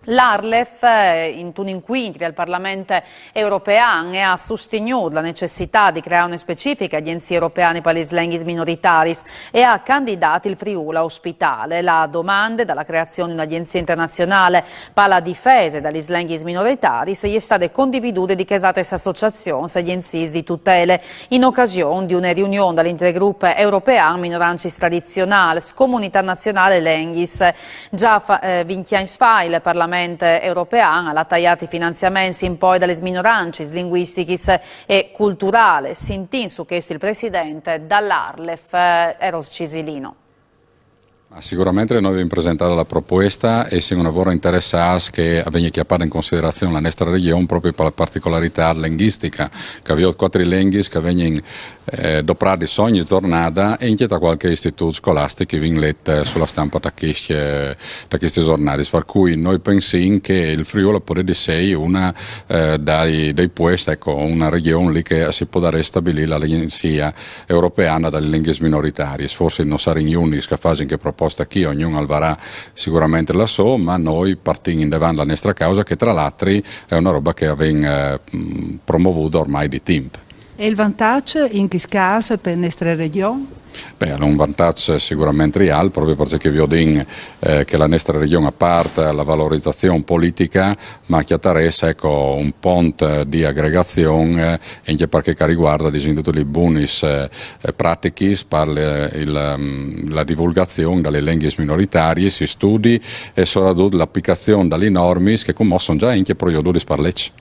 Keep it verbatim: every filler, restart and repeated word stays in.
L'ARLeF, eh, intun incuintri al Parlament European, e à sustignût la necessitât di creâ une specifiche agjenzie europeane par lis lenghis minoritariis e à candidât il Friûl a ospitâle. La domande da la creazion di une agjenzie internazionale par la difese da lis lenghis minoritariis e je stade condividude di chês altris associazions e agjenziis di tutele, in ocasion di une riunion dal intergrup european minorancis tradizionâls, comunitât nazionâl e lenghis. Za fa, eh, vincj agns fa il Parlament European al à taiât i finanziaments in po da lis minorancis linguistichis e culturâls. Sintìn su chest il president da l'ARLeF, eh, Eros Cisilino. Ma sigurementri nô o vin presentade la propueste e o sin une vore interessâts che e vegni cjapadade in considerazion la nestre regjon propit par la particolaritât lenghjistica, che o viôt cuatri lenghis che a vegnin, eh, dopradis ogni zornade e ancje ta cualchi istitût scolastic che o vin let, eh, su la stampe ta chestis, eh, ta chestis zornadis. Par cui nô o pensìn che il Friûl al podès jessi une, eh, dai, dai puescj, eco, une regjon li che si podarès stabilî la agjenzie europeane da lis lenghis minoritariis. Forsit no sarìn i unics che a fasin chê proposte chi, ognun al varà sigurementri la sô, ma nô o partìn indevant la nestre cause, che tra l'altri e je une robe che o vin, eh, promovude ormai di timp. E il vantatge in chest câs pe nestre regjon? Beh, al è un vantatge sigurementri riâl, propit parcè che o viodìn, eh, che la nestre regjon, a part la valorizazion politiche, ma e cjatarès, eco, un pont di agregazion, eh, ancje par ce che al rivuarde, disìn, dutis lis bunis, eh, pratichis, par le, il, ehm, la divulgazion da lis lenghis minoritariis, i studis e soredut la aplicazion da lis normis che cumò a son za ancje previodudis par leç.